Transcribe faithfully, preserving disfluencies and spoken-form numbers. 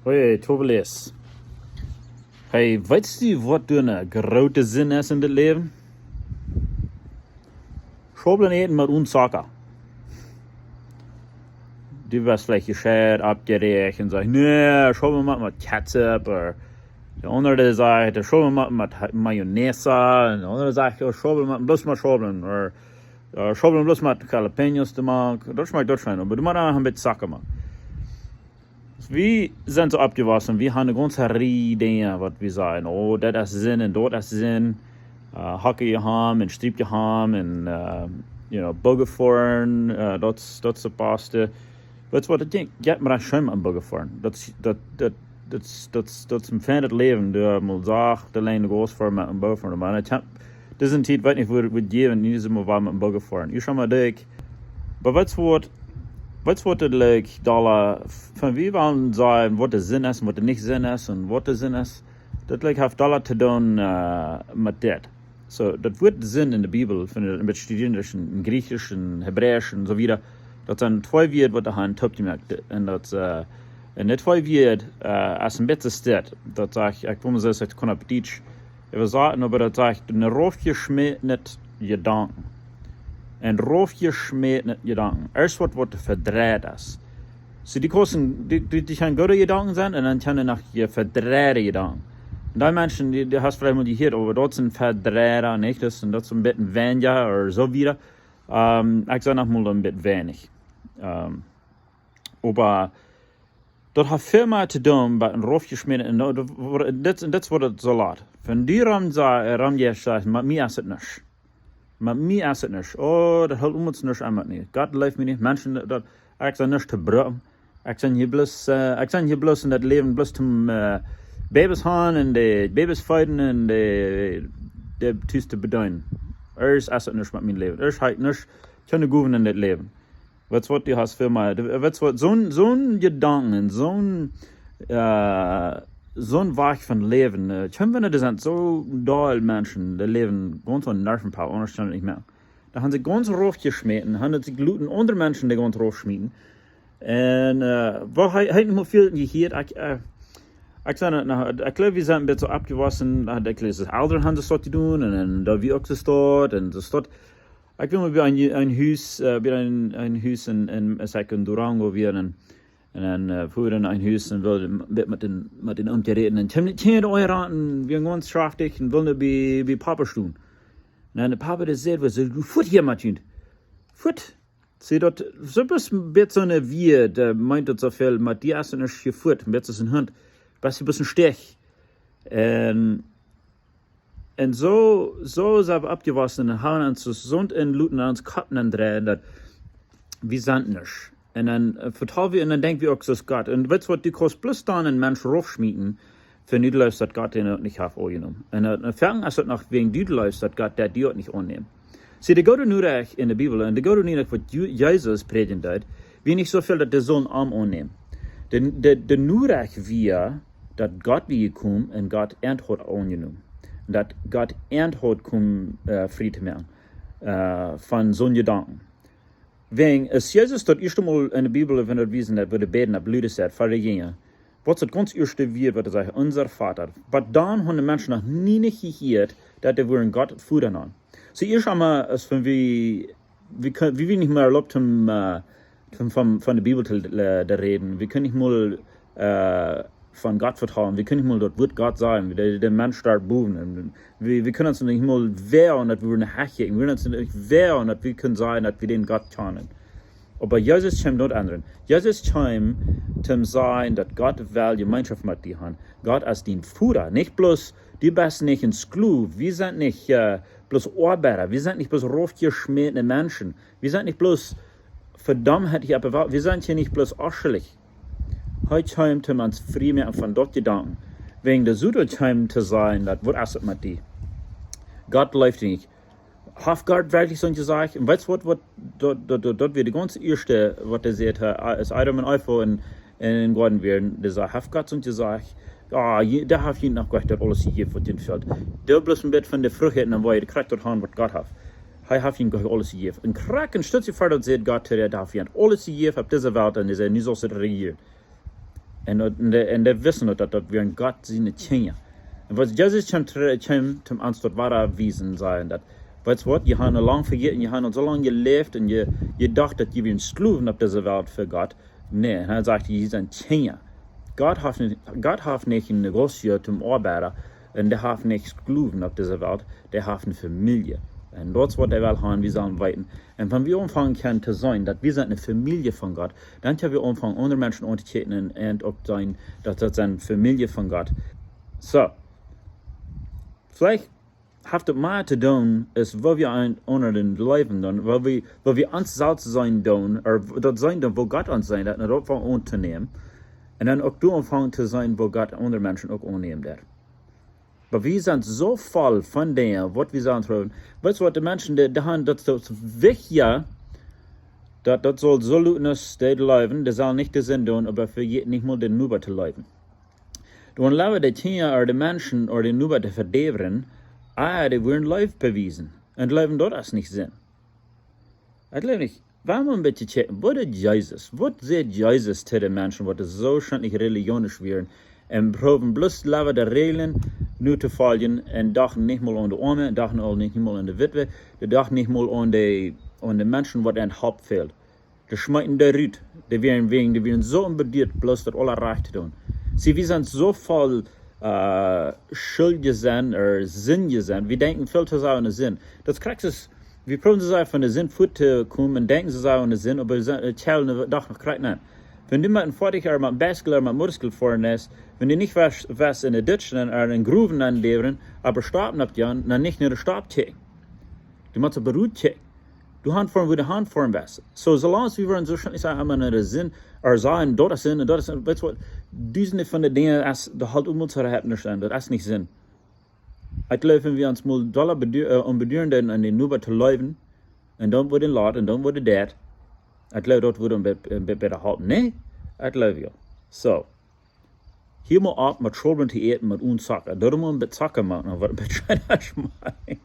Hey, Tobias. Hey, weetst du, waut doa eene groote Sind es en dit Läwen? Schaublen äten met ons Zucka. Du best veleicht jescheit, oppjeräacht un sajchst: "Nä, schaubel mau met Ketchup." Ooda de aundre sajcht: "Schaubel mau met Mayonnaise." Un de aundre sajcht: "Oh, schaubel mau, bloos mau schaublen." Ooda, äh, "Schaubel bloos mau Jalapeños doamank." Daut schmakjt daut scheen, oba du motst noch een bät Zucka mank. Wie sent soo oppjewossen, wie haben eene gaunze Rieej Dinja, waut wie sajen: "Oh, daut es Sind un daut es Sind." Äh, hackje Ham un striepje Ham un, äh, you know, Boogafoaren, äh, daut, daut es daut Baste. Weetst waut, ekj denkj, jeit mie scheen met Boogafoaren. Daut, daut, daut, daut, daut, daut es een feinet Läwen, du motst sacht auleen de Gauss foaren met Boogafoaren. Oba ekj hab, dise Tiet weet nich, woo, woo daut jeit, nich emol waut met Boogafoaren. Ekj saj mau, denkj, oba weetst waut, weetst waut, daut, like, dolla, wan wie wellen sajen, waut de Sind es un waut de nich Sind es un waut de Sind es, daut, like, haft dolla to doonen, äh, met dit. Soo, daut Wuat Sind en de Bibel, wan wie daut een bät studieren, daut es en, en Jriechischen, Hebräischen un soo wieda. Daut sent twee Wieed, waut doa han toopjemoakt. Un daut, äh, un daut twee Wieed, äh, es een bät dit. Daut sajcht, ekj wull mau sajen, ekj kaun opp Dietsch äwasaten, oba daut sajcht: "Een raufjeschmätnet Jedanken." Een raufjeschmätnet Jedanken. Ieescht waut, waut vedreit es. Soo, dee kaun, dee, dee, dee kjennen goode Jedanken sennen un dan kjennen noch je vedreide Jedanken. Un dee Menschen, dee, dee hast veleicht mol jehieet, oba daut sent vedreide, nich? Daut sent, daut sent een bät weinja ooda soo wieda. Ähm, ekj saj noch mol een bät weinich. Ähm, oba daut haft väl mea to doonen met een raufjeschmätnet, un daut, daut, daut, daut woat soo lot. Wan du rom sa-, rom jeist, sajchst: "Met mie es et nuscht. Met mie es et nuscht. Oh, daut helt ons nuscht aun met mie. Gott leeft mie nich, Menschen, daut, daut, ekj sie nuscht to brucken. Ekj sie hia bloos, äh, ekj sie hia bloos en daut Läwen, bloos om, äh, Babys han un de Babys feeden un de, de Tus to bedeenen. Ieescht es et nuscht met mien Läwen. Ieescht hab ekj nuscht, kjeene Gowen en daut Läwen." Weetst waut, du hast väl mea, du, weetst waut, soon, soon Jedanken, soon, äh, soon Wajch von Läwen, äh, kjennen wie, doa sent soo doll Menschen, dee läwen gaunz aun Nervenpower, aundasch kjennen nich mea. Doa han see gaunz raufjeschmäten, han see jleewen aundre Menschen, dee gaunz raufschmieten. Un, äh, waut hee, hee haft väl jehieet, ekj, äh, ekj saj, na, ekj jleew, wie sent een bät soo oppjewossen, ekj jleew, de Elren han daut soo jedonen, un, un daut wie uk soo jedonen, un soo jedonen. Ekj wia mol bie een, een Hus, äh, bie een, een Hus en, en, es ekj en Durango wia, un, un dan, äh, fua wie en een Hus un wullen met, met dän, met dän Oomkje räden. Un kjeem, kjeem de Oomkje aun, un wia gaunz schaftich un wull bie, bie Papa stonen. Un dan de Papa, dee säd: "Waut, soo, du fuat hia, Martin. Fuat." See, daut, soo best een bät soon Wieed, dee meent daut soo väl, met die es et nuscht, fuat, een bät soo aus een Hunt. Best een bät stich. Un Un soo, soo sent wie oppjewossen un haben ons soo jesunt en loten ons Kopp aundreien, daut wie sent nuscht. Un dan, äh, vetruen wie un dan denkj wie uk soo aus Gott. Un weetst waut, du kaust bloos dan een Mensch raufschmieten, wan du jleefst, daut Gott dän uk nich haft aunjenomen. Un, äh, un foaken es et noch wäajen du jleefst, daut Gott dee uk nich aunnemt. See, de goode Norecht en de Bibel un de goode Norecht, waut Ju-, Jesus prädjen deed, wia nich soo väl, daut dee sullen am aunnämen. De, de, de Norecht wia, daut Gott wia jekomen un Gott an haud aunjenomen. Daut Gott an haud komen, äh, frie to moaken, äh, von soone Jedanken. Wäajen, aus Jesus daut ieeschte Mol en de Bibel, wan wie daut läsen, daut wort bäden, daut Blut es daut, fa de Jinja. Waut es daut gaunz ieeschte Wieed, waut hee säd? "Unser Vater." Oba dan hauden de Menschen noch nie nich jehieet, daut dee wudden Gott Voda nanen. See, ieescht emol, aus wan wie, wie kjennen, wie, wie nich mea erlaubt, om, äh, von, von, von de Bibel to, äh, to räden. Wie kjennen nich mol, äh, von Gott vetalen. Wie kjennen nich mol daut Wuat Gott sajen, de, de Mensch doa bowen. Un wie, wie kjennen ons nich mol wäajen, daut wie wudden hia, wie wudden ons nich wäajen, daut wie kjennen sajen, daut wie dän Gott kjanen. Oba Jesus kjeem daut endren. Jesus kjeem, om to sajen, daut Gott well Jemeenschoft met die haben. Gott es dien Voda. Nich bloos, du best nich een Sklow. Wie sent nich, äh, bloos Oabeida. Wie sent nich bloos raufjeschmätne Menschen. Wie sent nich bloos Vedaumtheit hia oppe Welt. Wie sent hia nich bloos oschlich. Hee kjeem, om ons frie moaken von daut Jedanken. Wäajen de Soton kjeem, om to sajen, daut, waut es et met die? Gott leeft die nich. Haft Gott werkjlich soo jesajcht? Un weetst waut, waut, daut, daut, daut, daut wia de gaunz ieeschte, waut hee säd, äh, aus Adam un Eva en, en dän Goaden wieren, dee säd: "Haft Gott soo jesajcht? Jo, je-, dee haft junt noch goanich daut aules jejäft, waut junt fält. Dee bloos een bät von de Frucht äten un woa jie krakjt daut haben, waut Gott haft. Hee haft junt goanich aules jejäft." Un krakjt een Stootje wieda säd Gott: "Dee haft junt aules jejäft opp dise Welt un dee säd: Nu saust du rejieren." Un, daut- un, dee, un dee wisten daut, daut, daut wieren Gott siene Kjinja. Un waut Jesus kjeem, tr- kjeem om ons daut wada wiesen, säd daut, weetst waut, jie haben aul lang vejäten, jie haben aul soo lang jeläft un jie, jie dochten daut jie wieren Sklowen opp dise Welt fa Gott. Nä, un hee sajcht, jie sent Kjinja. Gott haft nich, Gott haft nich een Negosio toom Oabeida un dee haft nich Sklowen opp dise Welt, dee haft eene Famielje. Un daut es waut hee well haben, wie sellen weeten. Un wan wie aunfangen kjennen to seenen daut wie sent eene Famielje von Gott, dan kjenn wie aunfangen aundre Menschen auntokjikjen un, un uk seenen daut daut sent Famielje von Gott. Soo, veleicht haft daut mea to doonen es woo wie een aundren leewen doonen, woo wie, woo wie ons selfst seenen doonen, ooda daut seenen doonen woo Gott ons seenen deit, un daut aunfangen auntonämen. Un dan uk doa aunfangen to seenen woo Gott aundre Menschen uk aunnemt. Oba wie sent soo voll von Dinja waut wie sellen proowen. Weetst waut, de Menschen, dee, dee haben daut, daut wichtja, daut, daut saul soo luten aus dee leewen, dee sellen nich de Sind doonen, oba fa je- nich mol dän Noba to leewen. Dee wudden leewa de Kjinja ooda de Menschen ooda dän Noba to vedäwen, aus dee wudden Leew bewiesen. Un leewen, daut es nich Sind. Ekj jleew nich, wie motten een bät kjikjen, waut deed Jesus? Waut säd Jesus to de Menschen waut soo schrakjlich religionisch wieren un proowen bloos leewa de Räajlen no to foljen un dochten nich mol aun de Oame, un dochten uk nich mol aun de Witwe, dee dochten nich mol aun de, aun de Menschen waut aun Help fält. Dee schmeeten dee rut. Dee wieren wäajen, dee wieren soo onbedieet, bloos daut aula rajcht to doonen. See, wie sent soo voll, äh, Schult jeseenen, ooda Sind jeseenen. Wie denkjen väl to sea aun de Sind. Daut krakjt es, wie proowen to sea von de Sind fuat to komen un denkjen to sea aun de Sind, oba wie sent, äh, kjellen doch noch krakjt aun. Wan du met een Foatich ooda met een Bicycle ooda met een Motorcycle foaren deist, wan du nich west, west en de Ditch ooda en een Growen nenn däwen, oba stoppen opp die, dan nich no de Stop kjikjen. Du motst opp de Rut kjikjen. Du han foaren, wua du han foaren west. Soo, soo lang aus wie woaren soo schrakjlich sea emma no de Sind, ooda sajen, daut es Sind un daut es Sind, weetst waut, dusende von de Dinja es, daut helt ons aul nich aun, daut es nich Sind. Ekj jleew, wan wie ons mol dolla bedu-, äh, aun beduaren doonen aun dän Noba to leewen, un dan woat een lot, un dan woat een deit. Ekj jleew, daut woat een bät, een bät bäta halpen. Nä? Ekj jleew, jo. Soo. Hia mott opp met Schoolbroot to äten met een Zocka. Doarom mott een bät Zocka moaken, dan woat een bät scheener schmakjen.